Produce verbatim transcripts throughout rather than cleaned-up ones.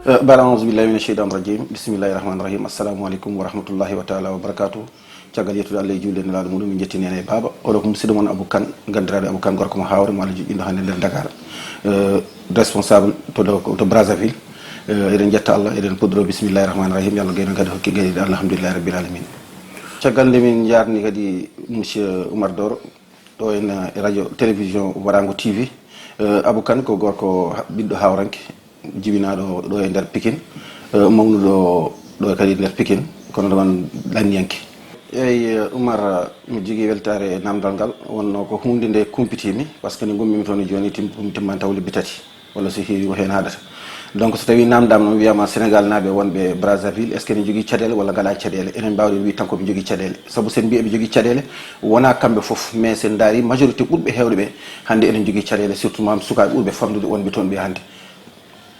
Eh, baɗa, auzu billahi mina sheytan rajim, bismillahi rahmani rahim, assalamu aleykum wa rahmatullahi wa taala wa barakatuh. Caggal yettude Allah e juulde e nelaaɗo muɗum, min jettini en e baaba. Oɗo ko musidɗo mon Abou Kane, ganndiraaɗo Abou Kane, gorko mo Haawre, mo Allah joƴƴinɗo hannde nder Dakar. Eh, responsable to, to, to Brazzaville. Eh, eɗen jetta Allah, eɗen puɗɗoro bismillahi rahmani rahim, yo Allah gayno gadi hokki gayɗe, alhamdulillahi rabbil alamin. Caggal nde min njaarni kadi monsieur Oumar Doro, ɗo en, eh, e radio télévision Warango T V. Eh, Abou Kane ko gorko ha-, ɓiɗɗo Haawranke, jibinaaɗo ɗo e nder Pikine, eh, mawnuɗo ɗo kadi nder Pikine, kono ɗon ɗanniyanke. Eyi, eh, Oumar, mi jogii weltaare e namdal ngal, wonno ko huunde nde kumpitiimi, par ce que nde ngonmi-mi toon e jooni tim-, timmani taw lebbi tati, walla so heewi ko heen haɗata. Donc, so tawii namdaama noon, wiyaama Sénégal naaɓe wonɓe Brazzaville, est ce que ene jogii caɗeele walla ngalaa caɗeele? Enen mbaawɗen wii tan ko ɓe njogii caɗeele. Sabu so en mbii eɓe njogii caɗeele, wonaa kamɓe fof, mais so en ndaari majorité ɓurɓe heewde ɓe, hannde enen njogii caɗeele, surtout maam sukaaɓe ɓurɓe famɗude wonɓe toon ɓe hannde.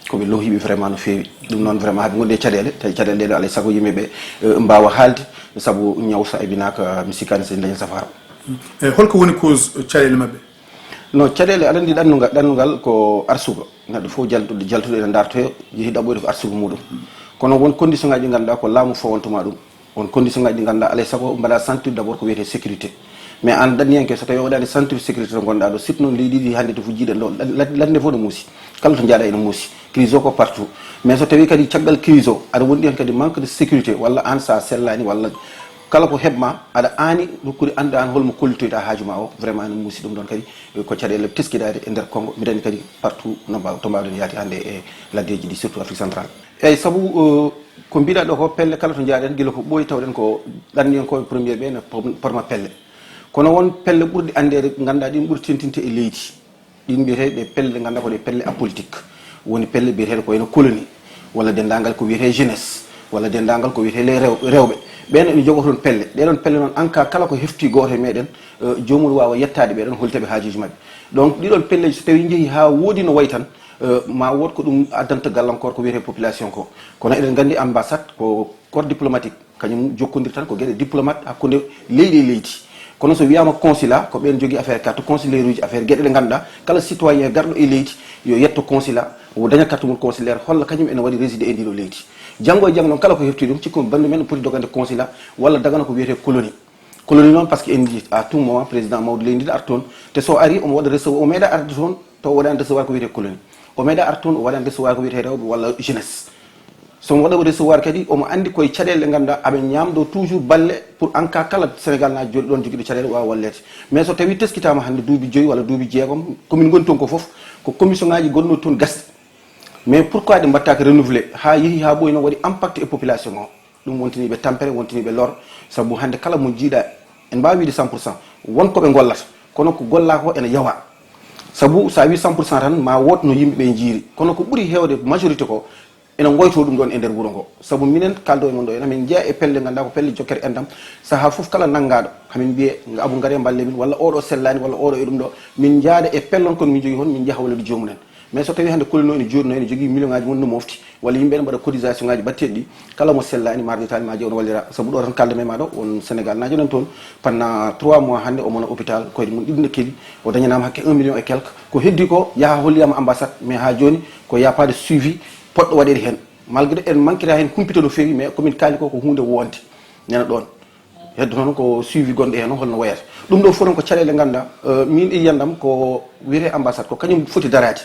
Ko ɓe lohiiɓe vraiment no feewi. Ɗum noon vraiment, haɓe ngondi e caɗeele, tawi caɗeele ɗe ɗo alay sago yimɓe ɓe, eh, mbaawa haalde, sabu ñaw so abinaaka, mi sikkaani so en daña safara. E holko woni cause caɗeele maɓɓe? No, caɗeele, aɗa anndi ɗannungal, ɗannungal ko arsugo. Neɗɗo fof jaltuɗo, jaltuɗo ene dartoyo, yehi ɗaɓɓoyde ko arsugo muɗum. Kono won condition ngaji ɗi ngannduɗaa ko laamu fawantuma ɗum. Won condition ngaji ɗi ngannduɗaa alay sago mbaɗa sentir d'abord ko wiyetee sécurité. Mais aan ɗanniyanke, so tawi a waɗaani sentir sécurité to ngonɗaa ɗo, surtout noon leydi ndi hannde to fof jiiɗen ɗo, lad-, ladde fof no muusi. Kala to njaaɗa ene muusi. Crise o ko partout. Mais so tawi kadi caggal crise o, aɗa wondi heen kadi manque de sécurité, walla aan so a sellaani, walla kala ko heɓma, aɗa aani rokkude anndude aan holmo kollitoyta haaju ma o, vraiment ene muusi. Ɗum ɗon kadi ko caɗeele teskidaade e nder Congo, mbiɗa anndi kadi partout no mbaaw-, to mbaawɗen yaade hannde e laddeeji ɗi, surtout Afrique centrale. Eeyi, sabu, eh, ko mbiɗa ɗo ko pelle kala to njaaɗen, gila ko ɓooyi tawɗen ko ɗanniyankooɓe premier ɓe ne pom-, porma pelle. Kono won pelle ɓurɗe anndeede, ngannduɗaa ɗin ɓuri tentinte e leydi. Ɗin mbiyeteeɗe ɗe pelle ɗe ngannduɗaa ko ɗe pelle apolitique. Woni pelle biyeteeɗe ko wayno colonie, walla denndaangal ko wiyetee jeunesse, walla denndaangal ko wiyetee les rew-, rewɓe. Ɓeen ene njogoo toon pelle. Ɗee ɗoon pelle noon, en cas kala ko hefti gooto e meɗen, eh, joomum waawa yettaade ɓee ɗoon, hollita ɓe haajuuji maɓɓe. Donc, ɗii ɗoon pelleeji so tawii njehii haa woodi no wayi tan, eh, ma wood ko ɗum addanta gallankoor ko wiyetee population ko. Kono eɗen nganndi ambassade ko corps diplomatique, kañum jokkondir tan ko geɗe diplomate hakkunde leydi e leydi. Kono so wiyaama consulat, ko ɓeen jogii affaire carte consulaire uji, affaire geɗe ɗe ngannduɗaa kala citoyen garɗo e leydi yo yetto consulat, o daña carte mum consulaire, holla kañum ene waɗi résidé e ndii ɗo leydi. Janngo e janngo noon, kala ko hefti ɗum, cikku banndum en poti dogande consulat walla dagana ko wiyetee colonie. Colonie noon, par ce que en njii à tout moment président mawɗo leydi ndi ne arta toon, te so ari omo waɗa recevoir, o meeɗa arde toon taw o waɗaani recevoir ko wiyetee colonie. O meeɗa arta toon, o waɗaani recevoir ko wiyetee rewɓe walla jeunesse. So omo waɗa recevoir kadi, omo anndi koye caɗeele ɗe ngannduɗaa aɓe ñaamdoo toujours balle pour en cas kala Sénégal na jooɗi ɗoon jogiiɗo caɗeele waawa walleede. Mais so tawii teskitaama hannde duuɓi joyi walla duuɓi jeegom, ko min ngoni toon ko fof, ko commission ngaji gonno toon gasɗi. Mais pourquoi ɗi mbaɗtaaka renouvelé haa yehi haa ɓooyi noon waɗi impact e population o? Ɗum wontini ɓe tampere, wontini ɓe lor, sabu hannde kala mo jiiɗa, en mbaawi wiide cent pour cent, won ko ɓe ngollata, kono ko gollaa ko ene yawa. Sabu so a wii cent pour cent tan, ma wood no yimɓe ɓe njiiri, kono ko ɓuri heewde majorité ko ene ngoytoo ɗum ɗoon e nder wuro ngo. Sabu minen kaaldo e mon ɗo, ena min njeya e pelle ngannduɗaa ko pelle jokkere enɗam, sahaa fof kala nanngaaɗo, hamin mbiye nga Abou ngare mballe min, walla oɗo sellaani, walla oɗo e ɗum ɗo, min njaada e pellon kon min njogii hon, min njaha wallude joomum en. Mais so tawii hannde colonie o ene jooɗi no ene jogii million ngaji mum no mofti, walla yimɓe ene mbaɗa cotisation ngaji batteɗi ɗi, kala mo sellaani mardi taali ma jeew no wallira. Sabu ɗo tan kaalda men ma ɗo, won Sénégal najo nan toon pendant trois mois, hannde omo wona hôpital, koyɗe mum ɗiɗi ne keli, o dañanaama hakke un million et quelque. Ko heddi ko yaha holliyaama ambassade, mais haa jooni ko y a pas de suivi poɗɗo waɗeede heen. Malgré en manquera heen humpito no feewi, mais komin kaali ko ko huunde woonde nena ɗoon. Heddo noon ko suivi gonɗo heen o, holno wayata. Ɗum ɗo fof noon ko caɗeele ngannduɗaa, eh, min e yiyandam ko wiyetee ambassade, ko kañum foti daraade.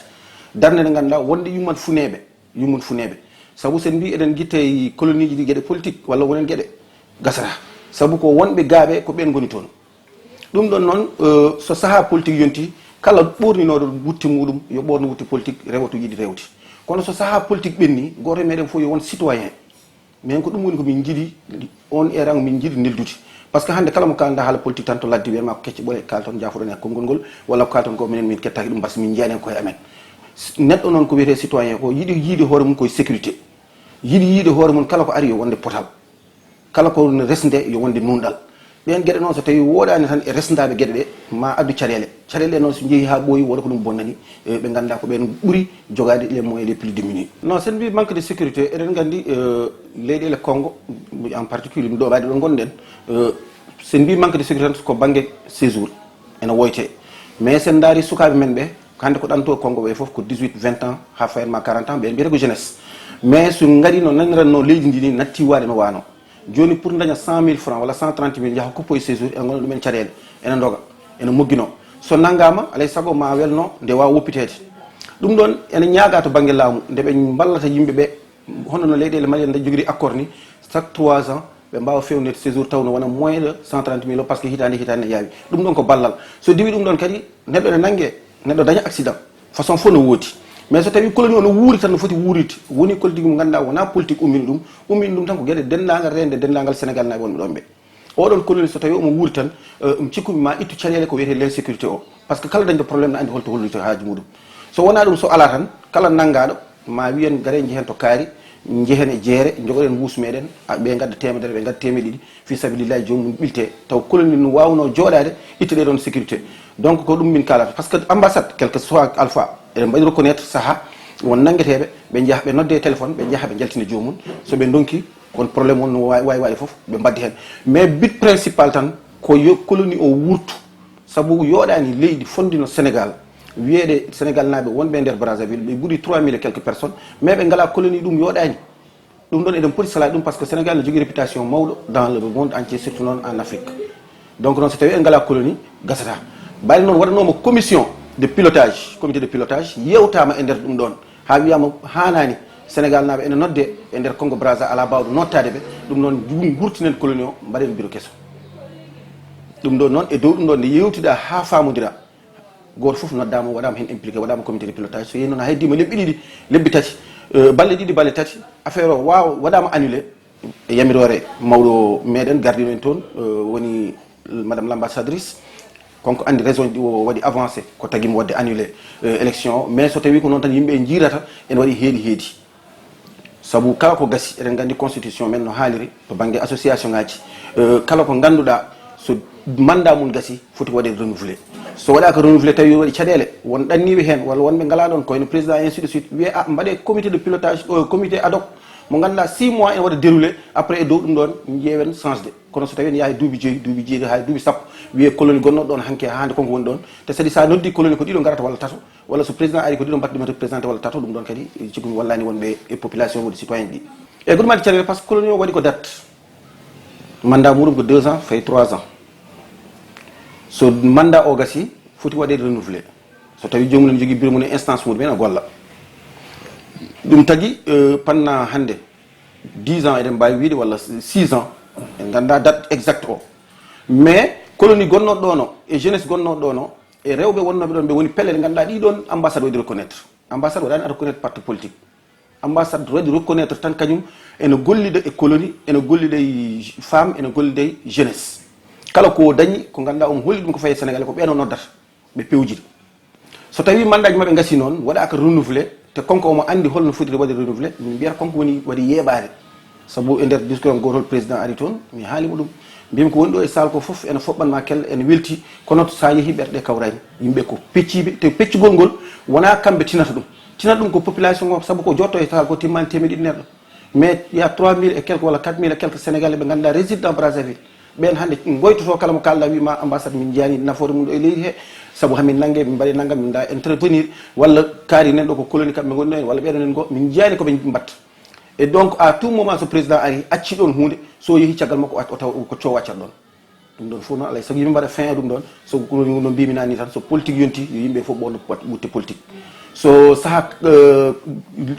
Darnde nde ngannduɗaa wonde yummat funeeɓe, yummat funeeɓe. Sabu so en mbii eɗen ngitte e colonie ji ɗi geɗe politique walla wonen geɗe, gasata. Sabu ko wonɓe gaaɓe ko ɓeen ngoni toon. Ɗum ɗon noon, eh, so sahaa politique yonti, kala ɓoorninooɗo wutte muɗum yo ɓoorno wutte politique, rewa to yiɗi rewde. Kono so sahaa politique ɓenni, gooto e meɗen fof yo won citoyen. Min ko ɗum woni ko min njiɗi, on eran min njiɗi neldude. Par ce que hannde kala mo kaalda haala politique tan to ladde wiyatma ko kecce ɓole kaalton, jaafoɗon e konngol ngol, walla ko kaalton ko minen min kettaaki ɗum, par ce que min njiyaani heen koye amen. Neɗɗo noon ko wiyetee citoyen ko yiɗi yiide hoore mum koye sécurité. Yiɗi yiide hoore mum kala ko ari yo wonde potal. Kala ko resnde yo wonde nunɗal. Ɗeen geɗe noon so tawii wooɗaani tan e resndaaɓe geɗe ɗe, ma addu caɗeele. Caɗeele ɗe noon so njehii haa ɓooyi, wooda ko ɗum bonnani, eh, ɓe ngannduɗaa ko ɓeen ɓuri jogaade les moyens les plus démunis. Non, so en mbii manque de sécurité, eɗen nganndi, eh, leyɗeele Congo, en particulier, mi ɗo ɓaade ɗo ngonɗen, eh, so en mbii manque de sécurité tan ko bannge séjour ene woytee. Mais so en ndaari sukaaɓe men ɓe, Hannde ko ɗanto Konngo ɓe fof ko dix-huit, vingt ans, haa fayat ma quarante ans, ɓe mbiyata ko jeunesse. Mais so ngari no naniranno leydi ndi ni, natti waade no waano. Jooni pour daña cent mille francs walla cent trente mille, yaha koppo e séjour, ene ngona ɗumen caɗeele, ene ndoga, ene moggino. So nanngama, alay sago ma welno nde waawa woppiteede. Ɗum ɗon ene ñaaga to bannge laamu, nde ɓe mballata yimɓe ɓe, hono no leyɗeele Mali en jogiri accord ni, chaque trois ans, ɓe mbaawa fewnirde séjour taw no wona moins de cent trente mille o, parce que hitaande hitaande ne yaawi. Ɗum ɗon ko ballal. So diwi ɗum ɗon kadi, neɗɗo ene nannge, neɗɗo daña accident. Façon fof no woodi. Mais so tawi colonie o no wuuri tan no foti wuurirde, woni colonie mo ngannduɗaa wonaa politique ummini ɗum, ummini ɗum tan ko geɗe denndaangal, reende denndaangal Sénégal naaɓe wonɓe ɗon ɓe. Oɗon colonie so tawi omo wuuri tan, eh, mi cikkumi ma ittu caɗeele ko wiyetee l'insécurité o. Parce que kala dañɗo problème no anndi holto hollirta haaju muɗum. So wonaa ɗum, so alaa tan, kala nanngaaɗo ma wiyen gare njehen to kaari, njehen e jeere, njogoɗen mbuus meɗen, a, ɓe ngadda temedere, ɓe ngadda temeɗe ɗiɗi, fi sabilillahi joomum ɓilte. Taw colonie no waawno jooɗaade, itta ɗe ɗon sécurité. Donc ko ɗum min kaalata. Parce que ambassade, quel que soit alpha, eɗen mbaɗi reconnaître saha, won nanngeteeɓe, ɓe njaha, ɓe nodde e téléphone, ɓe njaha, ɓe njaltina joomum. So ɓe ndonki, won problème won no waawi, waawi waɗde fof, ɓe mbaddi heen. Mais but principal tan, ko yo colonie o wurtu. Sabu yooɗaani leydi fonndino Sénégal, wiyeede Sénégal naaɓe wonɓe e nder Brazzaville, ɓe ɓuri trois mille et quelques personnes, mais ɓe ngalaa colonie, ɗum yooɗaani. Ɗum ɗon eɗen poti salaade ɗum, parce que Sénégal ne jogii réputation mawɗo dans le monde entier, surtout noon en Afrique. Donc noon, so tawii en ngalaa colonie, gasata. Mbayde noon waɗanooma commission de pilotage, comité de pilotage, yewtaama e nder ɗum ɗoon, haa wiyaama haanaani Sénégal naaɓe ene nodde e nder Congo Brazza, alaa baawɗo nottaade ɓe. Ɗum noon, ngu-, ngurtinen colonie o, mbaɗen bureau keso. Ɗum ɗoon noon, e dow ɗum ɗoon nde yewtiɗaa haa faamondira, gooto fof noddaama, waɗaama heen impliqué, waɗaama comité de pilotage. So yehi noon, a heddiima lebbi ɗiɗi, lebbi tati, eh, balɗe ɗiɗi, balɗe tati, affaire o waawa, waɗaama annulé. E yamiroore mawɗo meɗen gardiiɗo en toon, eh, woni madame l'ambassadrice, kanko anndi raison ji ɗi o waɗi avancé, ko tagi mo waɗde annulé, eh, élection o. Mais so tawii ko noon tan yimɓe njiirata, ene waɗi heedi heedi. Sabu kala ko gasi, eɗen nganndi constitution men no haaliri to bannge association ngaji. Eh, kala ko ngannduɗaa, so mandat mum gasi, foti waɗeede renouvelé. So waɗaaka renouvelé, tawi waɗi caɗeele, won ɗanniiɓe heen, walla wonɓe ngalaa ɗoon, ko wayno président, ainsi de suite, wiyee, "A, mbaɗee comité de pilotage, eh, comité ad hoc, mo ngannduɗaa six mois ene waɗa déroulé, après e dow ɗum ɗoon, njeewen changé." Kono so tawii ene yaha e duuɓi joyi, duuɓi jeeɗi, haa e duuɓi sappo, wiyee colonie gonnooɗo ɗoon hanki haa hannde, kanko woni ɗoon. Te saɗi, so a noddii colonie, ko ɗiɗo ngarata walla tato, walla so président ari, ko ɗiɗo mbaɗta ɗum représenté walla tato, ɗum ɗoon kadi, eh, cikkumi wallaani wonɓe e population, woni citoyen ɗi. E goɗɗum addi caɗeele, par ce que colonie o waɗi ko date. Mandat muɗum ko deux ans, fayi trois ans. So mandat o gasi, foti waɗeede renouvelé. So tawii joomum ene jogii bureau mum e instance muɗum ene golla. Ɗum tagi, eh, panna hannde dix ans eɗen mbaawi wiyde, walla six ans, en nganndaa date exacte o. Mais colonie gonnooɗo ɗoon o, e jeunesse gonnooɗo ɗoon o, e rewɓe wonnooɓe ɗoon, ɓe woni pelle ɗe ngannduɗaa ɗii ɗoon ambassade waɗi reconnaître. Ambassade waɗaani reconnaître parti politique. Ambassade waɗi reconnaître tan kañum ene gollida e colonie, ene gollida e femme, ene gollida e jeunesse. Kala ko dañi, ko ngannduɗaa omo holli ɗum ko fayi e Sénégal, ko ɓeen o noddata, ɓe pewjida. So tawii mandat ji maɓɓe ngasii noon, waɗaaka renouvelé, te kanko omo anndi holno foti waɗde renouvelé, min mbiyata kanko woni waɗi yeeɓaare. Sabu e nder discours am gootol, président ari toon, mi haali mo ɗum. Mbiymi ko woni ɗo e salle ko fof ene foɓɓan ma kelle, ene welti, kono so a yehii ɓerɗe kawraani. Yimɓe ko pecciiɓe, te peccugol ngol wonaa kamɓe tinata ɗum. Tinata ɗum ko population o, sabu ko jotto e salle ko timmaani teemedde ɗiɗi neɗɗo. Mais il y a trois mille et quelques walla quatre mille et quelques Sénégalais ɓe ngannduɗaa résident Brazzaville. Ɓeen hannde ngoytotoo kala mo kaalɗaa, wii ma ambassade min njiyaani nafoore mum ɗo e leydi he, sabu hamin nannge, min mbaɗi nanngam, min ndaa intervenir, walla kaari nen ɗo ko colonie kamɓe ngoni ɗo en, walla ɓeɗo nen goo, min njiyaani ko ɓe mbatta. Et donc, à tout moment, so président ari, acci ɗoon huunde, so yehi caggal makko, o taw ko coow accat ɗoon. Ɗum ɗoon fof noon, alay sago yimɓe mbaɗa fin e ɗum ɗoon. So ko no mbimi naani tan, so politique yonti, yo yimɓe fof ɓoondo ɓutte politique. So saha, eh,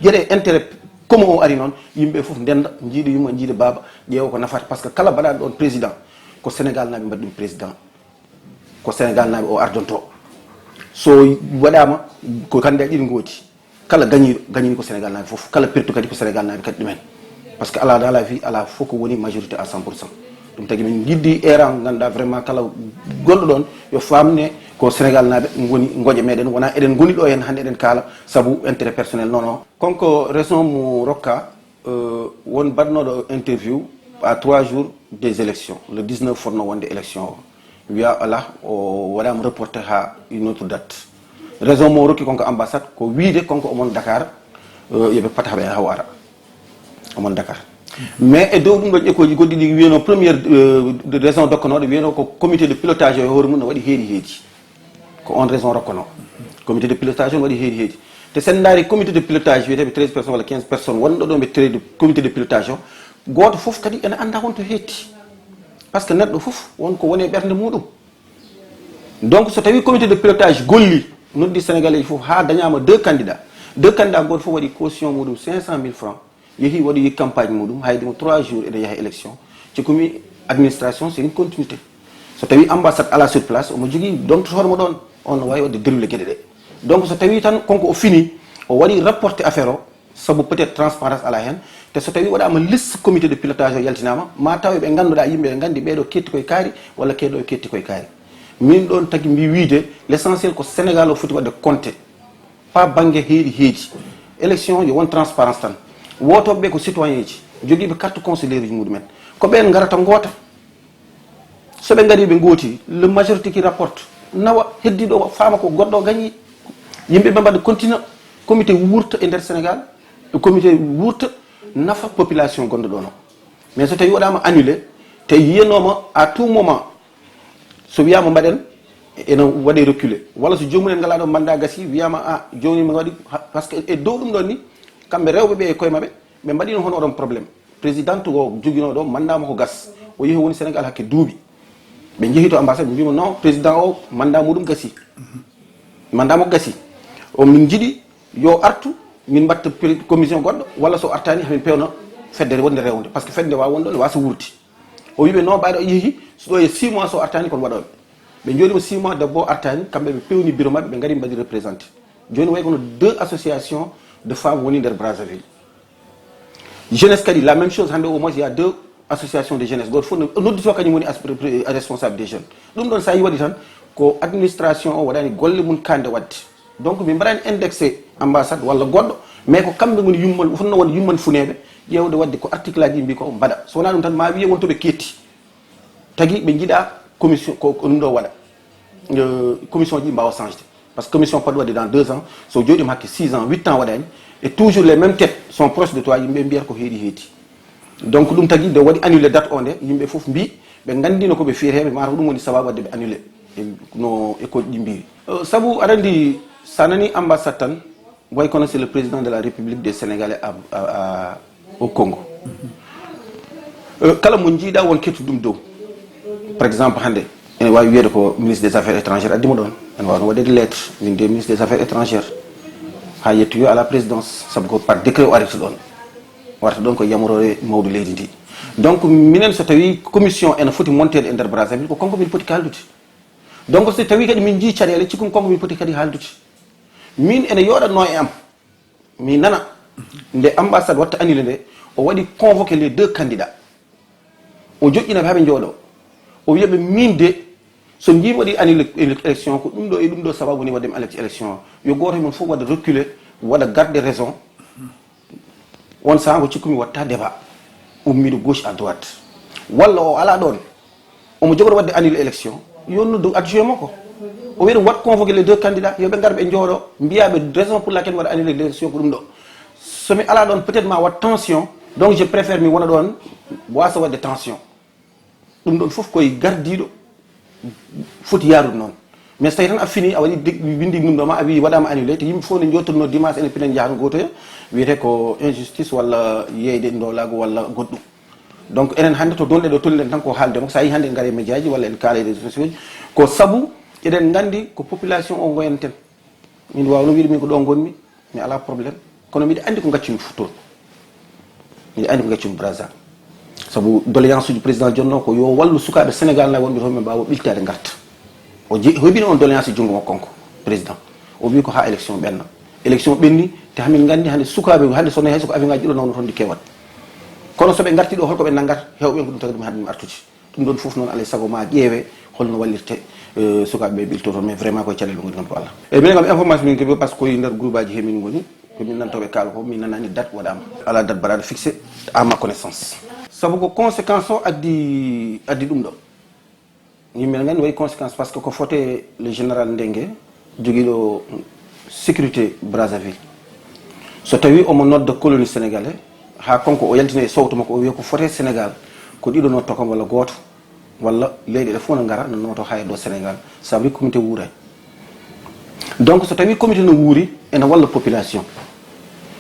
geɗe intérêt commun o ari noon, yimɓe fof ndenda, njiida yumma, njiida baaba, ƴeewa ko nafata. Par ce que kala mbaɗaɗo ɗoon président, ko Sénégal naaɓe mbaɗi ɗum président. Ko Sénégal naaɓe o ardonto. So waɗaama, ko candidat ɗiɗi ngoodi. Kala gañiiɗo, gañini ko Sénégal naaɓe fof. Kala pertu kadi ko Sénégal naaɓe kadi ɗumen. Par ce que alaa dans la vie, alaa fof ko woni majorité à cent pour cent. Ɗum tagi min njiɗdi eran, ngannduɗaa vraiment kala gonɗo ɗoon, yo faamne ko Sénégal naaɓe ngoni ngoƴe meɗen, wonaa eɗen ngoni ɗo heen hannde eɗen kaala sabu intérêt personnel, non, non. Kanko raison mo rokka, euh, won mbaɗnooɗo interview à trois jours des élections, le dix-neuf fotno wonde élection o. Wiya alaa, o waɗaama reporté haa une autre date. Raison mo rokki kanko ambassade ko wiyde kanko omon Dakar, eh, yo ɓe pata ɓe haw ara. Omon Dakar. Mais e dow ɗum ɗo ƴekkooji goɗɗi ɗi wiyano première, eh, raison dokkanooɗo wiyano ko comité de pilotage o e hoore mum no waɗi heedi heedi. Ko on raison rokkanoo. Comité de pilotage on waɗi heedi heedi. Te sen ndaari comité de pilotage wiyeteɓe treize personnes walla quinze personnes wonɗo ɗo ɓe treize de comité de pilotage o, gooto fof kadi ene annda wonto heetti. Par ce que neɗɗo fof won ko woni e ɓernde muɗum. Donc so tawi comité de pilotage golli, noddi Sénégalais fof ha dañama deux candidats, deux candidats, goto fof waɗi caution muɗum cinq cent mille francs, yeehi waɗoyi campagne muɗum, haydemo trois jours ene yaha élection. Cikkumi administration c'est une continuité. So tawi ambassade ala sur place, omo jogui dontotoɗo mo ɗon, on no wawi wadde déroulé gueɗe ɗe. Donc so tawi tan konko o fini, o waɗi rapporté affaire o, sabu peut-être transparence ala hen. Te so tawi waɗama liste comité de pilotage o yaltinama, ma taw ɓe ganduɗa yimɓe ɓe gandi ɓeɗo ketti koye kaari, walla keɗo ketti koye kaari. Min ɗon tagi mbi wiide, l'essentiel ko Sénégal o foti wadde compté, pas banggue heeɗi heedi. Élection yo won transparence tan. Wotoɓe ɓe ko citoyen ji, joguiɓe carte consulaire ji muɗumen, ko ɓen garata goota. So ɓe ngari ɓe gooti, le majorité qui rapporte, nawa heddiɗo o faama ko goɗɗo o gañi. Yimɓe ɓe mbaɗa continue, comité wurta e nder Sénégal, e comité wurta nafa population gonɗo ɗon o. Mais so tawi waɗama annulé, te yiyanoma à tout moment, so wiyama mbaɗen, ene waɗe reculé. Walla so jomumen ngala ɗo mandat gasi, wiyama a joni mi waɗi, ha- par ce que e dow ɗum ɗon ni, kamɓe rewɓe ɓe e koye maɓɓe, ɓe mbaɗino hono oɗon problème. Présidente o joguinoɗo mandat mo ko gas, o yehi woni Sénégal hakke duuɓi. Ɓe jeehi to ambassade, ɓe mbima non, président o mandat muɗum gasi. Mandat mo gasi. O min jiɗi yo artu, min mbatta pré- commission goɗɗo, walla so artani hamin pewna fedde wonde rewde, par ce que fedde wawa wonde ɗo ne wasa wurti. O wiɓe non, ɓaɗo yeehi, so ɗo e six mois so artani kon waɗoɓe. Ɓe jooɗima six mois, debbo o artani, kamɓe ɓe pewni bureau maɓɓe, ɓe ngari mbaɗi représenté. Joni way kono deux associations de femmes woni nder Brazzaville. Jeunesse kadi la même chose, hande au moins il y a deux associations de jeunesse, goto fof no noddito kañum woni as- responsable des jeunes. Ɗum ɗon sa yi waɗi tan, ko administration o waɗani golle mum kande wadde. Donc min mbaɗani indexé ambassade walla goɗɗo, mais ko kamɓe ngoni yummal, fotno wonde yumman funeɓe, ƴewde wadde ko article aji ɗi mbi ko mbaɗa. So wona ɗum tan ma wiye won to ɓe ketti. Tagi ɓe jiiɗa commission ko ko ɗum ɗo waɗa. Euh, commission ji mbawa changde, par ce que commission paɗ waɗde dans deux ans, so jooɗima hakke six ans, huit ans waɗani, et toujours les mêmes têtes sont proches de toi, yimɓe mbiyata ko heedi heedi. Donc ɗum tagi nde waɗi annulé date o nde, yimɓe fof mbi ɓe gandino ko ɓe fiyeteɓe, mata ko ɗum woni sababu wadde ɓe annulé. E no école ɗi mbiri. Euh, sabu aɗa andi, sa nani ambassade tan, way kono c'est le président de la République des Sénégalais à, à, à- au Congo. Euh, kala mo jiiɗa won kettu ɗum dow. Par exemple hande ene wawi wiyede ko ministre des affaires étrangères addi mo ɗon, ene wawno waɗede lettre min de ministre des affaires étrangères, ha yettoyo à la présidence, sabu ko par décret o arata ɗon, warata ɗon ko yamorore mawɗo leydi ndi. Donc minen so tawi commission ene foti montede e nder Brazzaville, ko kanko min poti kaldude. Donc so tawi kadi min jii caɗele, cikkumi kanko min poti kadi haaldude. Min ene yooɗatno e am, mi nana nde ambassade watta annulé nde, o waɗi convoqué les deux candidats, o joƴƴina ɓe haɓe jooɗo, o wiyaɓe min de, so jii waɗi annulé élection, ko ɗum ɗo e ɗum ɗo sababu ni waɗde mi alerte élection o. Yo gooto e mon fof waɗa reculé, waɗa garde raison. On saaha ko cikkumi watta débat, ummiɗo gauche à droite, walla o ala ɗon, omo jogori waɗde annulé élection, yo noddu adjoint makko, o wiya ɗum wat convoqué les deux candidats, yo ɓe ngar ɓe jooɗo, mbiya ɓe raison pour laquelle waɗa annulé élection ko ɗum ɗo. Somi ala ɗon peut-être ma wat tension, donc je préfère mi wona ɗon, wasa waɗde tension. Ɗum ɗon fof koye gardiiɗo foti yaarude noon. Mais so tawi tan a fini, a waɗi de- windi mum ɗo ma, a wi waɗama annulé, te yimɓe fof ne jottoruno dimanche ene pinen jahano gootoya, wiyete ko injustice walla yeyde ndolago walla goɗɗum. Donc enen hannde to dolɗe ɗo tolniɗen tan ko haalde makko, so a yi hannde en ngare média ji walla en kaala e réseaux sociaux ji, ko sabu eɗen nganndi ko population o ngoyanten. Min wawno wiide min ko ɗo ngonmi, mi ala problème, kono miɗa andi ko gaccumi fof toon. Miɗa andi ko gaccumi Brazza. Sabu doléance uji président jonno ko yo wallu sukaɓe Sénégal na wonɓe toon, ɓe mbawa ɓiltade garta. O je- heɓino on doléance e junngo makko kanko président. O wi ko ha élection ɓenna. Élection ɓenni, te hamin gandi hande sukaɓe hande sonno hay soko avion ngaji ɗiɗo nawno toon ndi kewat. Kono soɓe garti ɗo, holko ɓe nangat? Hewɓe ko ɗum tagi ɗum hande ɗum artude. Ɗum ɗon fof noon alay sago ma ƴeewe holno wallirte, eh, sukaɓe ɓe ɓilto toon, mais vraiment koye caɗele ɓe ngoni, kanko Allah. E minen kam information min keeɓi, par ce que koye nder groupe aji he min ngoni, ko min nantoɓe kaala ko, min nanani date waɗama. Ala date baɗaɗo fixé à ma connaissance. Sabu ko conséquence o addi, addi ɗum ɗo. Yimɓe ne ngandi waɗi conséquence, par ce que ko fote le général Ndengue, jogiiɗo sécurité Brazzaville. So tawi omo nodda colonie sénégalais, ha kanko o yaltina e sowto makko, o wiya ko fote Sénégal, ko ɗiɗo notto kam walla gooto, walla leyɗe ɗe fof no ngara, no noto ha e ɗo Sénégal, ça veut dire comité wuuray. Donc so tawi comité no wuuri, ene walla population.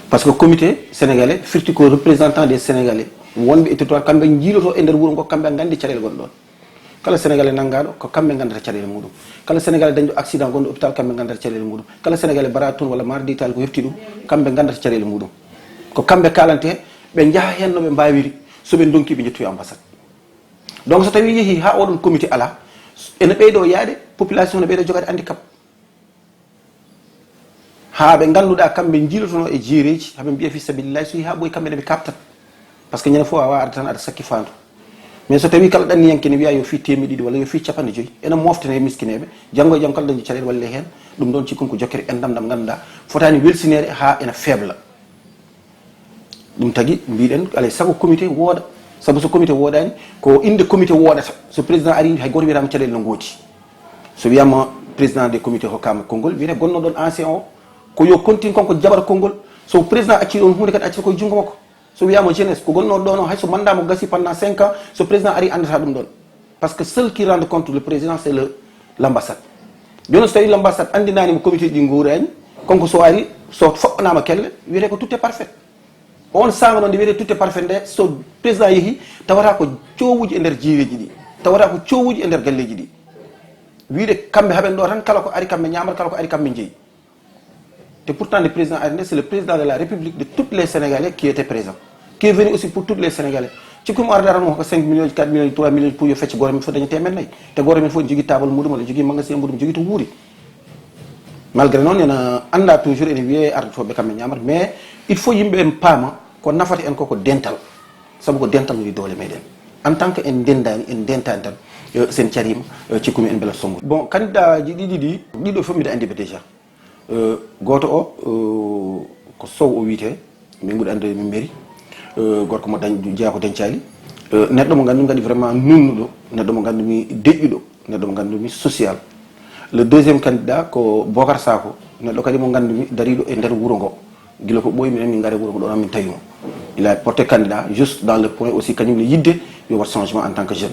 Parce que comité sénégalais firti ko représentant des Sénégalais wonɓe e territoire, kamɓe njiiloto e nder wuro ngo, kamɓe nganndi caɗeele gonɗe ɗon. Kala Sénégalais nanngaɗo, ko kamɓe nganndata caɗeele muɗum. Kala Sénégalais dañɗo accident gonɗo hôpital, kamɓe nganndata caɗeele muɗum. Kala Sénégalais bara toon walla mardi taali ko hefti ɗum, kamɓe nganndata caɗeele muɗum. Ko kamɓe kalante, ɓe njaha heen no ɓe mbaawiri. So ɓe ndonki, ɓe njettoya ambassade. Donc so tawi yehi haa oɗon comité ala, ene ɓeydo yaade, population ne ɓeydo jogade handicap. Haa ɓe ngannduɗaa kamɓe njiilotono e jeereeji, haa ɓe mbiya fi sabilillahi, so yehi haa ɓooyi kamɓe ne ɓe kaɓtat. Parce que ñande fof a wawa arde tan aɗa sakki faandu. Mais so tawi kala ɗanniyanke ne wiya yo fi teemedde ɗiɗi walla yo fi capanɗe joyi, ene moftane e miskineeɓe, janngo e jam kala dañi caɗeele walle heen, ɗum ɗon cikkumi ko jokkere enɗam ɗam ngannduɗaa fotaani welsineede haa ene faible. Ɗum tagi mbiɗen alay sago comité wooda, sabu so comité woodani, ko innde comité woodata. So président ari, hay gooto wiyataama caɗeele no ngoodi. So wiyaama président des comités hokkaama konngol, wiyete gonnoɗon ancien o, ko yo continue kanko jaɓata konngol. So président acci ɗon huunde kadi, accata koye junngo makko. So wiyaama jeunesse, ko gonnoɗo ɗon o, hay so mandat mo gasi pendant cinq ans, so président ari, anndata ɗum ɗon. Parce que seul qui rend compte le président, c'est le, l'ambassade. Jooni so tawi l'ambassade anndinaani mo comité ɗi nguurani, kanko so ari, so foɓɓanaama kelle, wiyete ko tout est parfait. On saanga ɗon nde wiyete tout est parfait nde, so président yehi, tawata ko coowuji e nder jiireeji ɗi, tawata ko coowuji e nder galleeji ɗi. Wiide kamɓe haɓen ɗo tan, kala ko ari kamɓe ñaamata, kala ko ari kamɓe njeyi. Te pourtant nde président ari nde, c'est le président de la République de toutes les Sénégalais qui était présent, qui est venu aussi pour toutes les Sénégalais. Cikkumi o arata tan ko cinq millions, quatre millions, trois millions pour yo fecce, gooto men fof daña teemeɗɗe nayi. Te gooto men fof ne jogii taabal muɗum, walla jogii magasin muɗum, jogii to wuuri. Malgré noon ene annda toujours ene wiyee ardotooɓe kamɓe ñaamata, mais il faut yimɓe en paama ko nafata en ko ko dental. Sabu ko dental woni doole meɗen. En tant que en ndendaani, en ndentaani tan, eh, sen cariima, eh, cikkumi en mbela sonngu. Bon, candidat ji ɗiɗi ɗi, ɗiɗo fof mbiɗa anndi ɓe déjà. Eh, gooto o, eh, ko Sow o wiyetee, min mbiɗa anndi min mberi. Eh, gorko mo dañ-, jeyaa ko Deñcaali. Eh, neɗɗo mo nganndu-, nganndu vraiment nunnuɗo, neɗɗo mo nganndu-mi deƴƴuɗo, neɗɗo mo nganndu-mi social. Le deuxième candidat ko Bocar Sako, neɗɗo kadi mo nganndu-mi dariiɗo e nder wuro ngo. Gila ko ɓooyi, minen min ngari wuro ngo ɗo, min tawi mo. Il a porté candidat juste dans le point aussi, kañum ne yidde yo waɗ changement en tant que jeune.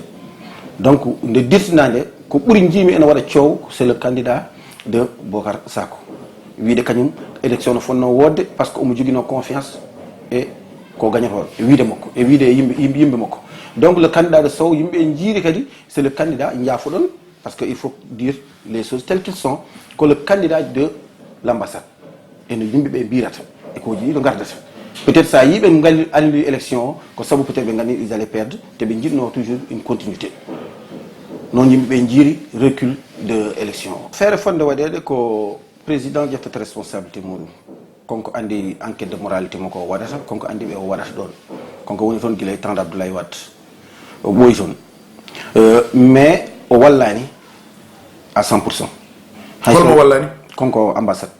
Donc, nde dirtinaa nde, ko ɓuri njiimi ene waɗa coow, c'est le candidat de Bocar Sako. Wiide kañum, élection no fonnoo woodde, parce que omo joginoo confiance e ko gañotoo, e wiide makko, e wiide yimɓe, yimɓe, yimɓe makko. Donc, le candidat de Sow, yimɓe en njiiri kadi, c'est le candidat, njaafoɗon, parce que il faut dire les choses telles qu'elles sont, ko le candidat de l'ambassade. Eno yimɓe ɓe mbirata, e ko jiɗi to ngardata. Peut-être sa yi ɓe ngal-, annulé élection o, ko sabu peut-être ɓe nganndi ils allaient perdre, te ɓe njiɗno toujours une continuité. Noon yimɓe ɓe njiiri recul de élection o. Feere fotnde waɗeede ko président ƴettata responsabilité muɗum. Konko anndi enquête de moralité makko o waɗata, konko anndi ɓe o waɗata ɗon. Konko woni toon gila e temps d'Abdoulaye Wade. O ɓooyi toon. Euh, mais o wallaani à cent pour cent. Hay Holmo so wallani? Konko ambassade.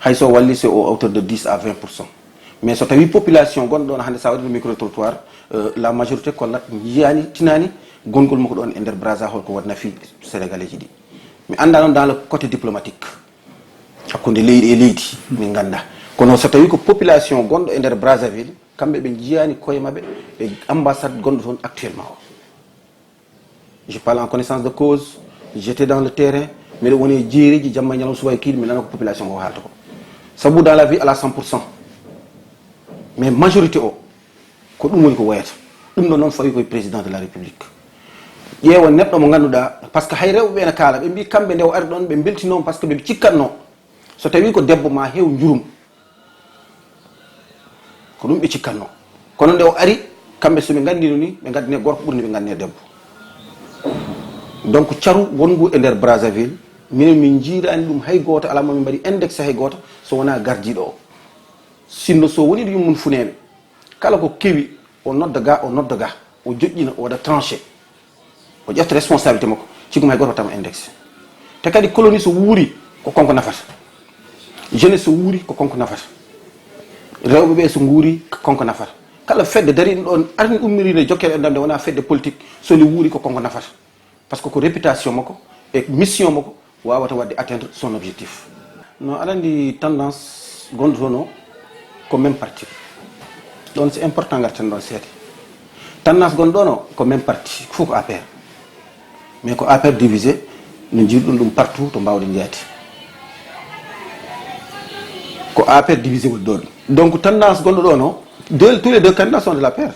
Hay so walli, c'est au hauteur de dix à vingt pour cent. Mais so tawi population gonɗo ɗon hannde, sa waɗi micro-trottoir, euh, la majorité kollat, njiyaani, tinaani gonngol makko ɗon e nder Brazza, holko waɗ nafi Sénégalais ji ɗi. Mi annda noon dans le côté diplomatique, hakkunde leydi e leydi, min ngannda. Kono so tawi ko population gonɗo e nder Brazzaville, kamɓe ɓe njiyaani koye maɓɓe e ambassade gonɗo toon actuellement o. Je parle en connaissance de cause, j'étais dans le terrain, miɗo woni e jeereeji, jamma e ñalawma, subaka e kiiɗe, mi nana ko population o haalta ko. Sabu dans la vie, ala cent pour cent. Mais majorité o, ko ɗum woni ko woyata. Ɗum ɗo noon fawi koye président de la République. Ƴeewa neɗɗo mo ngannduɗaa, parce que hay rewɓe ɓe ene kaala, ɓe mbii kamɓe nde o ari ɗon, ɓe mbeltinooma parce que ɓe cikkatno, so tawi ko debbo ma heew njurum. Ko ɗum ɓe cikkatno. Kono nde o ari, kamɓe so ɓe nganndino ni, ɓe nganndine gorko ɓuri ni ɓe nganndine debbo. Donc, caru wonngu e nder Brazzaville, minen min njiiraani ɗum hay gooto, alaa mo min mbaɗi indexé hay gooto, so wonaa gardiiɗo o. Sinno so woni ɗo yummum funeeɓe, kala ko kewi, o nodda ga, o nodda ga, o joƴƴina, o waɗa tranché. O ƴetta responsabilité makko, cikkumi hay gooto waɗtaama indexé. Te kadi colonie so wuuri, ko kanko nafata. Jeunesse so wuuri, ko kanko nafata. Rewɓe ɓe so nguuri, ko kanko nafata. Kala fedde dariiɗo ɗon, arni ummiri nde jokkere enɗam nde wonaa fedde politique, so nde wuuri, ko kanko nafata. Parce que ko réputation makko e mission makko wawata wadde atteindre son objectif. No, aɗa anndi tendance gonɗo toon o ko même parti. Ɗon c'est important ngarten ɗon seeɗa. Tendance gonɗo ɗon o ko même parti, fof ko A P R. Mais ko A P R divisé, no njiiruɗon ɗum partout to mbawɗen yaade. Ko A P R divisé woni ɗon. Donc tendance gonɗo ɗo no, deux, tous les deux candidats sont de la paire.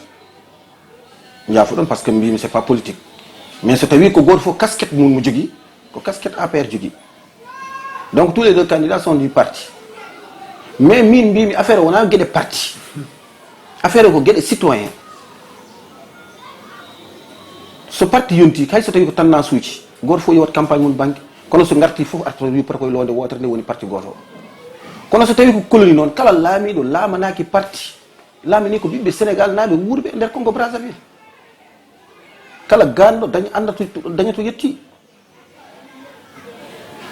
Jaafuɗon, parce que mbimi c'est pas politique. Mais so tawi ko goto fof casquette mum mo jogui, ko casquette A P R jogui. Donc tous les deux candidats sont du parti. Mais min mbimi affaire wona gueɗe parti. Affaire ko gueɗe citoyen. So parti yonti, kay so tawi ko tendance uji, goto fof yewat campagne mum banggue. Kono so garti fof arta wi pota koye loonde wotere nde woni parti goto o. Kono so tawi ko colonie noon, kala laamiɗo laamanaki parti, laamini ko ɓiɓɓe Sénégal naaɓe wuurɓe e nder Congo Brazzaville. Kala ganɗo daña anda to, daña to yetti.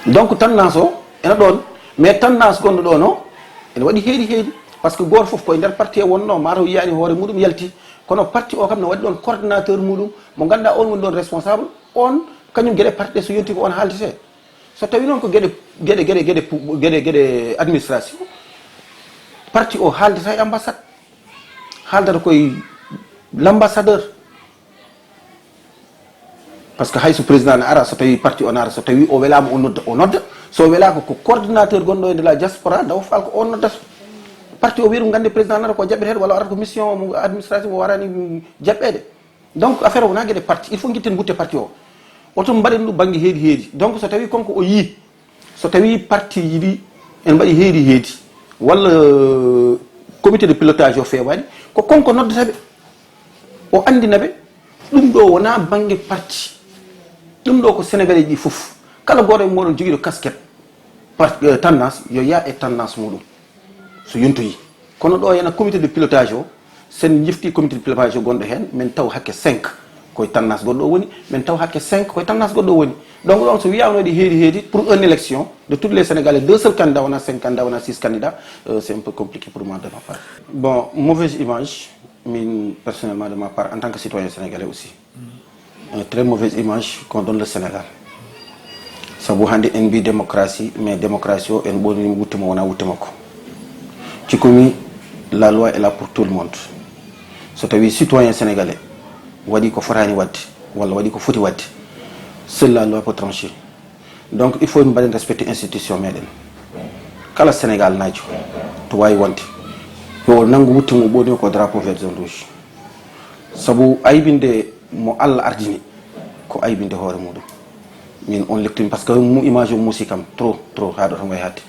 Donc tendance o ena ɗon, mais tendance gonɗo ɗo no ene waɗi heedi heedi, parce que goto fof koye nder parti o wonno, mataw yiyani hoore muɗum yalti. Kono parti o kam ne waɗi ɗon coordinateur muɗum mo ganduɗa on woni ɗon responsable. On kañum gueɗe parti ɗe so yonti ko on haaltete. So tawi noon ko gueɗe gueɗe gueɗe gueɗe gueɗe gueɗe administration, parti o haaldata e ambassade, haaldata koye l'ambassadeur. Parce que hayso président ne ara, so tawi parti o ne ara, so tawi o welama o nodda, o nodda. So welaka ko coordinateur gonɗo e de la diaspora dawa fal ko on noddata. Parti o wiya ɗum gande président nata ko jaɓɓete walla arata ko mission mo administration o warani jaɓɓede. Donc affaire o wona gueɗe parti, il faut guitten gutte parti o. Oto mbaɗen ɗum banggue heedi heedi. Donc so tawi konko o yii, so tawi parti yiɗi en mbaɗi heedi heedi, walla comité de pilotage o fewani, ko konko noddata ɓe, o andina ɓe. Ɗum ɗo wona banggue parti. Ɗum ɗo ko Sénégalais ji fof. Kala goto e moɗon joguiɗo casquette par, euh, tendance, yo yaa e tendance muɗum. So yontoyi. Kono ɗo yana comité de pilotage o, sen jifti comité de pilotage o gonɗo hen, min taw hakke cinq koye tendance goɗɗo o woni, min taw hakke cinq koye tendance goɗɗo o woni. Donc ɗon so wiyama waɗi heedi heedi pour une élection de toutes les Sénégalais, deux seuls candidats, wona cinq candidats, wona six candidats, euh, c'est un peu compliqué pour moi de ma part. Bon, mauvaise image, min personnellement de ma part en tant que citoyen sénégalais aussi. Une très mauvaise image qu'on donne le Sénégal. Sabu hande en mbi démocratie, mais démocratie o en ɓornima wutte mo wona wutte makko. Cikkumi la loi est là pour tout le monde. So tawi citoyen sénégalais waɗi ko fotani wadde walla waɗi ko foti wadde, seule la loi peut trancher. Donc il faut en mbaɗen respecter institution meɗen. Kala Sénégal najo to wawi wonde, yo o nanngu wutte mum ɓoɗi ko drapeau vert zone rouge. Sabu aybinde mo Allah ardini ko aybinde hoore muɗum. Min on lecture, parce que mu image o muusi kam trop trop, ha ɗo tan wawi hadde.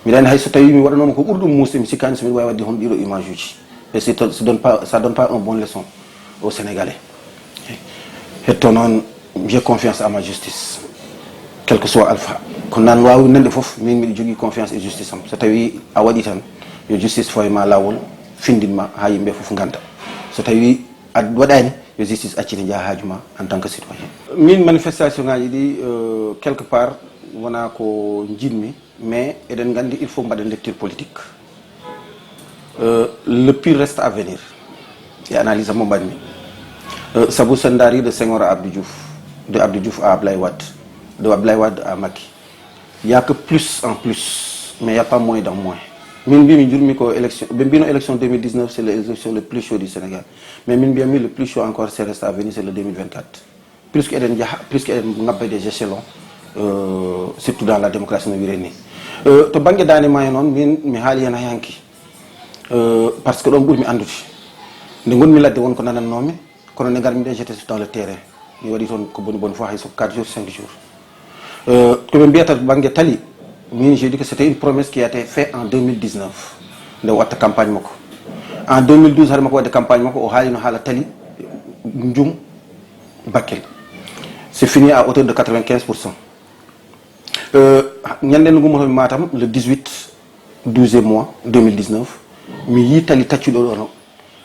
Mbiɗa andi hay so tawi mi waɗanoma ko ɓuri ɗum muusde, mi sikkani so mbiɗa wawi wadde hono ɗiɗo image uji. Et c'est, ça donne pas, ça donne pas un bon leçon au Sénégalais. Hetto noon, j'ai confiance à ma justice, quel que soit alpha. Ko nan wawi nande foof, min mbiɗa jogui confiance e justice am. So tawi a waɗi tan, yo justice fawi ma lawol, findin ma ha yimɓe foof ganda. So tawi a waɗani, yo justice accite jaaha haaju ma en tant que citoyen. Min manifestation ngaji ɗi, euh, quelque part wona ko jiɗmi, mais eɗen gandi il faut mbaɗen lecture politique. Euh, le pire reste à venir. E analyse mo mbaɗmi. Euh, sabu sen daari de Senghor à Abdou Diouf, de Abdou Diouf à Ablaye Wade, de Ablaye Wade à Macky, il y a que plus en plus, mais il y a pas moins dans moins. Min mbimi jurmi ko élection, ɓe mbino élection deux mille dix-neuf c'est l'élection le plus chaud du Sénégal, mais min mbiyami le plus chaud encore c'est reste à venir, c'est le deux mille vingt-quatre. Plus que eɗen jaaha, plus que eɗen ngabba des échelons, euh, surtout dans la démocratie no wiren ni. Euh, to banggue dande maayo noon, min mi haali hen hay hanki. Euh, parce que ɗon ɓurmi andude. Nde gonmi ladde won ko nanannomi, kono nde garmi ɗo j'étais dans le terrain. Mi waɗi toon ko boni boni fof hay so quatre jours, cinq jours. Euh, ko ɓe mbiyata banggue tali, min j'ai dit que c'était une promesse qui a été faite en deux mille dix-neuf, nde o watta campagne makko. En deux mille douze, haade makko wadde campagne makko, o haalino haala tali Ndioum Bakel. C'est fini à hauteur de quatre-vingt-quinze pour cent. Euh, ñande nde gummotomi Matam, le dix-huit, douzième mois deux mille dix-neuf, mi yii tali taccuɗo ɗo no.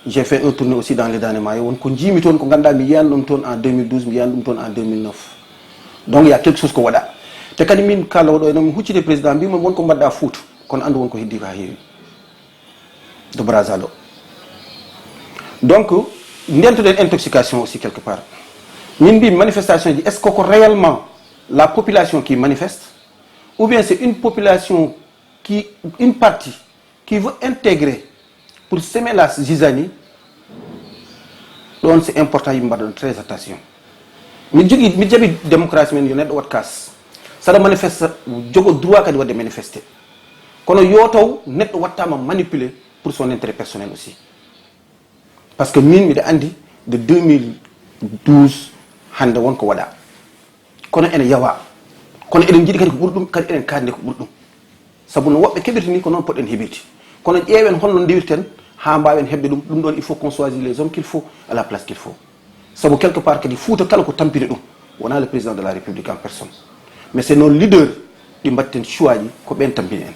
J'ai fait un tournée aussi dans les Daande Maayo, won ko jiimi toon ko ganduɗa mi yiyani ɗum toon en deux mille douze, mi yiyani ɗum toon en deux mille neuf. Donc il y a quelque chose ko waɗa. Te kadi min kala oɗo ene mi huccite président, mbimo won ko mbaɗɗa Fouta, kono andu won ko heddi ko ha heewi. De Brazza ɗo. Donc ndentoɗen intoxication aussi quelque part. Min mbi manifestation ji, est-ce que ko réellement la population qui manifeste, ou bien c'est une population qui, une partie qui veut intégrer pour semer la zizanie? Ɗon c'est important, yimɓe mbaɗa très attention. Mi jogui, mi jaaɓi démocratie men, yo neɗɗo wat kas. Saɗa manifeste, jogo droit kadi wadde manifesté. Kono yo taw neɗɗo wattaama manipuler pour son intérêt personnel aussi. Parce que min miɗa anndi de deux mille douze hannde won ko waɗa. Kono ene yawa. Kono eɗen njiɗi kadi ko ɓuri ɗum, kadi eɗen kaandi ko ɓuri ɗum. Sabu no woɓɓe keɓirta ni ko noon poɗɗen heɓirde. Kono ƴeewen holno ndewirten haa mbaawen heɓde ɗum. Ɗum ɗoon il faut qu'on choisit les hommes qu'il faut à la place qu'il faut. Sabu quelque part kadi Fuuta kala ko tampini ɗum wonaa le président de la République en personne. Mais c'est nos leaders ɗi mbaɗten choix ji ko ɓeen tampini en.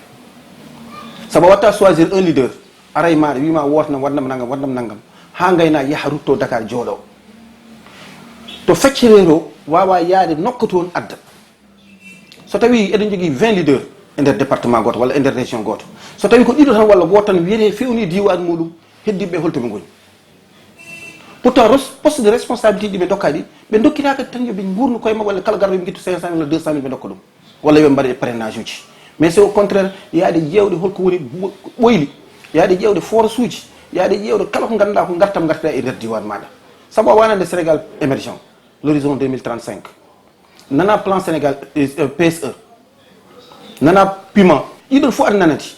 Sabu a watta choisir un leader, aray maaɗa wima wootnam waɗnam nanngam waɗnam nanngam, haa ngayna yaha rutto Dakar jooɗo. To feccere to wawa yaade nokka toon adda. So tawi eɗen jogii vingt leaders e nder département gooto walla e nder région gooto, so tawi ko ɗiɗo tan walla gooto tan wiyete fewni diiwaan muɗum, heddiɓe holto ɓe ngoni? Pourtant res- poste de responsabilité ɗi ɓe dokka ɗi, ɓe dokkita kadi tan yo ɓe nguurnu koye maɓɓe walla kala garɗo ɓe ngittu cinq cent mille walla deux cent mille ɓe dokka ɗum, walla yo ɓe mbaɗe parrainage uji. Mais c'est au contraire, yaade ƴeewde holko woni ɓo- ɓoyli, yaade ƴeewde force uji, yaade ƴeewde kala ko ngannduɗaa ko ngartam ngartata e nder diiwaan maaɗa. Sabu a wanande Sénégal émergent, l'horizon deux mille trente-cinq, nana plan Sénégal, euh, P S E, nana piment, ɗiɗon fof aɗa nanati.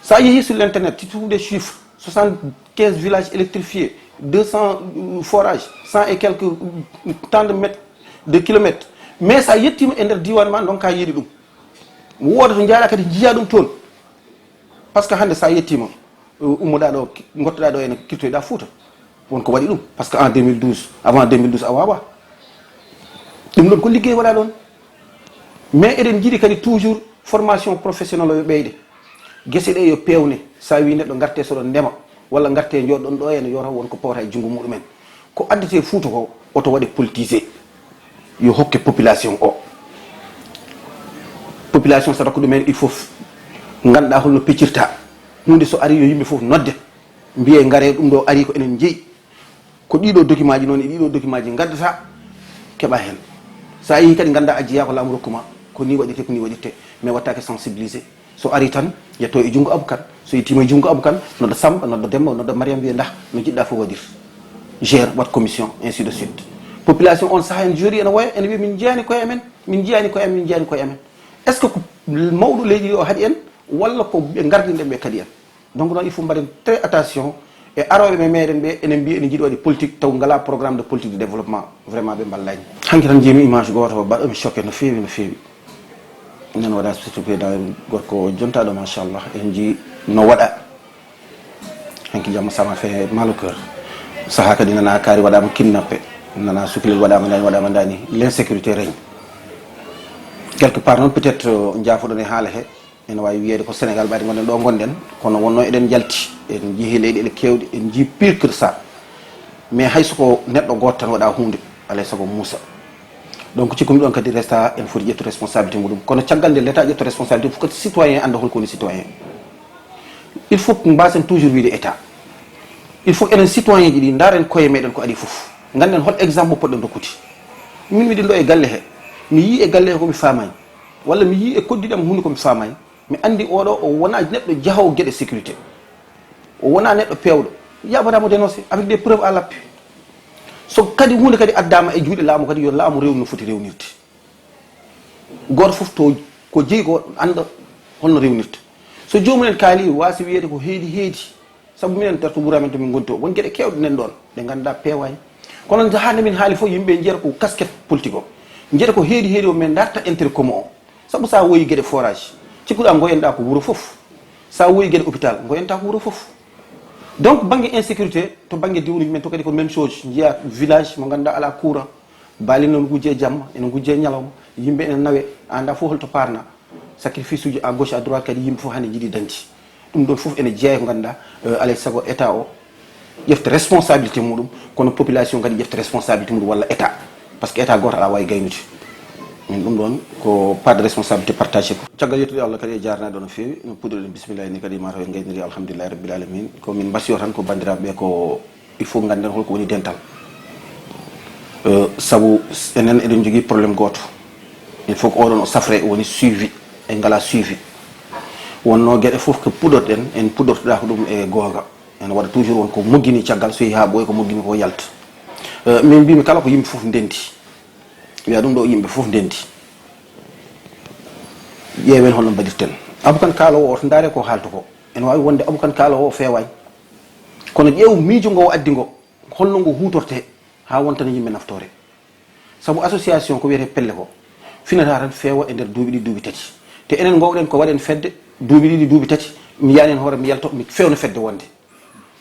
Sa yeehi sur l'internet, tu trouves des chiffres, soixante-quinze villages électrifiés, deux cents forages, cent et quelques tant de mètres de kilomètres. Mais sa yettima e nder diwan ma, donka yiide ɗum. Wooda to njaala kadi njiya ɗum toon. Parce que hannde sa yettima, ummoɗa ɗo, gottoɗa ɗo ene kirtoyɗa Fouta. Won ko waɗi ɗum, parce que en deux mille douze, avant deux mille douze a wawa. Ɗum ɗon ko liggey waɗa ɗon. Mais eɗen jiiɗi kadi toujours formation professionnelle yo ɓeyde. Gese ɗe yo pewne. Sa wi neɗɗo garte soɗon ndema, walla garte joɗɗon ɗo ene yoro won ko powta e junngo muɗumen. Ko addete Fouta ko oto waɗe politisé. Yo hokke population o. Population so rokko ɗumen il faut ganduɗa holno peccirta. Hunde so ari yo yimɓe fof nodde, mbiye ngare ɗum ɗo ari ko enen jeeyi. Ko ɗiɗo document ji noon e ɗiɗo document ji ngaddata keɓa heen. Sa yeehi kadi ganda a jeeya ko laamu rokkuma, ko ni waɗirte, ko ni waɗirte. Mais wattake sensibilisé. So ari tan yetto e junngo Abou Kane, so yettima e junngo Abou Kane, nodda Samba, nodda Demba, nodda Mariam, wiye ndah no jiɗɗa fof waɗir. Gère, waɗ commission, ainsi de suite. Population on saha en jooɗi ene woya ene wiya min jeyani koye amen, min jeyani koye amen, min jeyani koye amen. Est ce que ko mawɗo leydi o haɗi en, walla ko ɓe gardinɗen ɓe kadi en? Donc noon il faut mbaɗen très attention e arooɓe me meɗen ɓe enen mbiya ene jiiɗi waɗi politique taw ngala programme de politique de développement, vraiment ɓe mballani. Hanki tan jiimi image goto baɗɗomi choqué no feewi no feewi. Nen waɗa surtout président gorko o jontaɗo machallah en jii no waɗa. Hanki jamma sama fait mal au cœur. Saha kadi nana kaari waɗama kidnappé, nana sukilel waɗama ndani waɗama ndani, l'insécurité règne. Quelque part noon peut être jaafoɗon e haala he. Ene wawi wiyede ko Sénégal ɓayde gonɗen ɗo gonɗen, kono wonno eɗen jalti, en jeehi leyɗele kewɗe, en jii pire que ça. Mais hayso ko neɗɗo goto tan waɗa hunde, alay saago muusa. Donc cikkumi ɗon kadi resta en foti ƴettu responsabilité muɗum, kono caggal nde l'état ƴetto responsabilité fof kadi citoyen anda holko woni citoyen. Il faut mbasen toujours wiide état, il faut enen citoyen ji ɗi daren koye meɗen ko ari fof, ganden hol exemple poɗɗen rokkude. Min miɗen ɗo e galle he, mi yii e galle he komi famani, walla mi yii e koddiɗam hunde komi famani. Mi anndi oɗo o wona neɗɗo jahowo geɗe sécurité. O wona neɗɗo pewɗo. Yaɓata mo dénoncé avec des preuves à l'appui. So kadi hunde kadi addama e juuɗe laamu kadi yo laamu rewnu no foti rewnirde. Goto fof to ko jeyi ko anda holno rewnirta. So joomumen kaali wasi wiyede ko heedi heedi. Sabu minen darto wuro amen to min ngoni to won geɗe kewɗe nen ɗon ɗe ngannduɗa peewaani. Kono nde hannde min haali fof yimɓe njiyata ko casquette politique o, njiyata ko heedi heedi o, min darta intérêt commun o. Sabu sa woyi geɗe forage, cikkuɗa ngoyenɗa ko wuro fof. Sa woyi geɗe hôpital ngoyenɗa ko wuro fof. Donc bangge insécurité to bangge diwnuji men to kadi ko même chose, njiya village mo ngannduɗa ala courant, baali noon gujje jamma ene gujje ñalawma, yimɓe ene nawe, anda fof holto parna. Sacrifice uji à gauche à droite kadi yimɓe fof hannde jiiɗi dañde. Ɗum ɗon fof ene jeeya ko ngannduɗa, alay sago état o ƴefta responsabilité muɗum, kono population kadi ƴefta responsabilité muɗum walla état. Parce que état goto ala wawi gaynude. Min ɗum ɗon ko part de responsabilité partagé ko. Caggal yettude Allah kadi e jarnaɗo no feewi, no puɗɗoɗen bisimillahi ni kadi mataw en gayniri alhamdulillahi rabbil alamin. Ko min mbasiyo tan ko bandiraɓe ko il faut ganden holko woni dental. Sabu enen eɗen jogui problème goto. Il faut ko oɗon o safre woni suivi, en ngala suivi. Wonno gueɗe foof ko puɗorɗen en puɗortoɗa ko ɗum e gonga. Ene waɗa toujours won ko moggini caggal so yeehi ha ɓooyi ko moggini ko yalta. Min mbimi kala ko yimɓe foof ndendi, wiya ɗum ɗo yimɓe foof ndendi. Ƴeewen holno mbaɗirten. Abukan kaalowo o, to ndaare ko haalto ko, ene waawi wonde Abukan kaalowo o feewaay. Kono ƴeew miijo ngo o addi ngo, holno ngo huutortee haa wonta no yimɓe naftoore. Sabu association ko wiyetee pelle ko, finata tan feewa e nder duuɓi ɗiɗi, duuɓi tati. Te enen ngoowɗen ko waɗen fedde duuɓi ɗiɗi, duuɓi tati, mi yaani heen hoore, mi yalto, mi feewna fedde wonde.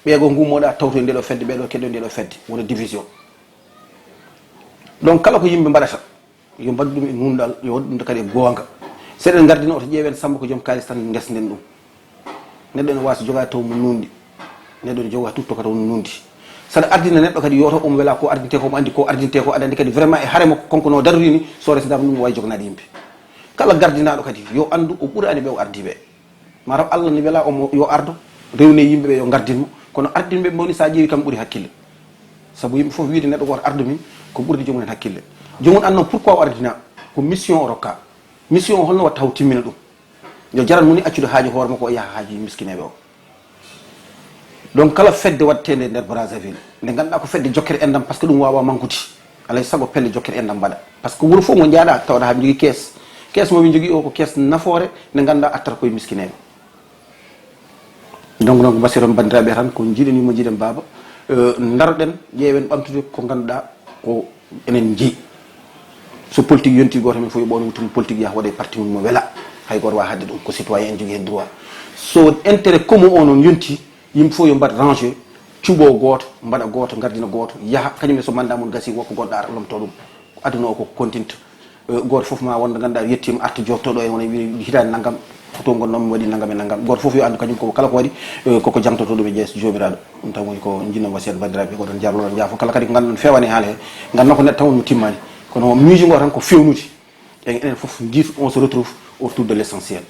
Ɓeeɗo ngummoɗaa tawtoye ndeɗo fedde, ɓeeɗo keɗoye ndeɗo fedde, wona division. Donc kala ko yimɓe mbaɗata, yo mbaɗ ɗum e nunɗal, yo waɗ ɗum kadi e goonga. So eɗen ngardina oto ƴeewen Sammba ko joom kaalis tan ngesden ɗum. Neɗɗo ene waawi so jogaa taw mo nunɗi. Neɗɗo ene jogaa tutto ka taw mo nunɗi. Saɗa ardina neɗɗo kadi yo taw omo welaa ko ardintee ko, omo anndi ko ardintee ko, aɗa anndi kadi vraiment e hare makko konko no darori ni, so resdaama ɗum, o waawi joganaade yimɓe. Kala gardinaaɗo kadi yo anndu o ɓuraani ɓe o ardii ɓe. Mataw Allah ne welaa omo yo ardo, rewne yimɓe ɓe yo ngardin mo. Kono ardinɓe ɓe mbawni so a ƴeewi kam ɓuri hakkille. Sabu yimɓe fof wiyde neɗɗo gooto ardo min ko ɓurde joomum en hakkille. Joomum anno pourquoi o ardinaa, ko mission o rokkaa. Mission o holno watta o timmina ɗum. Yo jaran mo ni accude haaju hoore makko o yaha haaju miskineeɓe o. Donc kala fedde waɗteende nder Brazzaville, nde ngannduɗaa ko fedde jokkere enɗam, par ce que ɗum waawaa mankude. Alaa e sago pelle jokkere enɗam mbaɗa. Par ce que wuro fof mo njaaɗaa tawata haɓe njogii kees. Kees mo ɓe njogii o ko kees nafoore nde ngannduɗaa attata koye miskineeɓe. Donc, donc, mbasiyee tan banndiraaɓe tan ko njiɗen yumma, njiɗen baaba, eh, ndaroɗen, ƴeewen ɓamtude ko ngannduɗaa ko enen njeyi. So politique yontii, gooto men fof yo ɓooynu tun politique, yaha waɗa e parti mum mo wela. Hay gooto waawaa haɗde ɗum, ko citoyen en jogii heen droit. So intérêt commun o noon yontii, yimɓe fof yo mbaɗ rangé, cuɓoo gooto, mbaɗa gooto, ngardina gooto, yaha, kañum e so mandat mum gasii, wokko goɗɗo ara lomtoo ɗum. Aduna o ko continue. Eh, gooto fof ma won nde ngannduɗaa yettiima, arta jooɗtoo ɗo en wona wiya hitaande nanngam, foto ngol noon mi waɗi nanngam e nanngam. Gooto fof yo anndu kañum ko kala ko waɗi, eh, koko jangtotoo ɗum e jees Joomiraaɗo. Ɗum tan woni ko njiɗnoo wasiyade banndiraaɓe, ko ɗon jarlo, ɗon jaafo. Kala kadi ko ngannduɗon feewaani haala he, ngannduɗon ko neɗɗo tan woni mo timmaani. Kono miijo ngo tan ko feewnude. E enen fof njiit, on se retrouve autour de l'essentiel.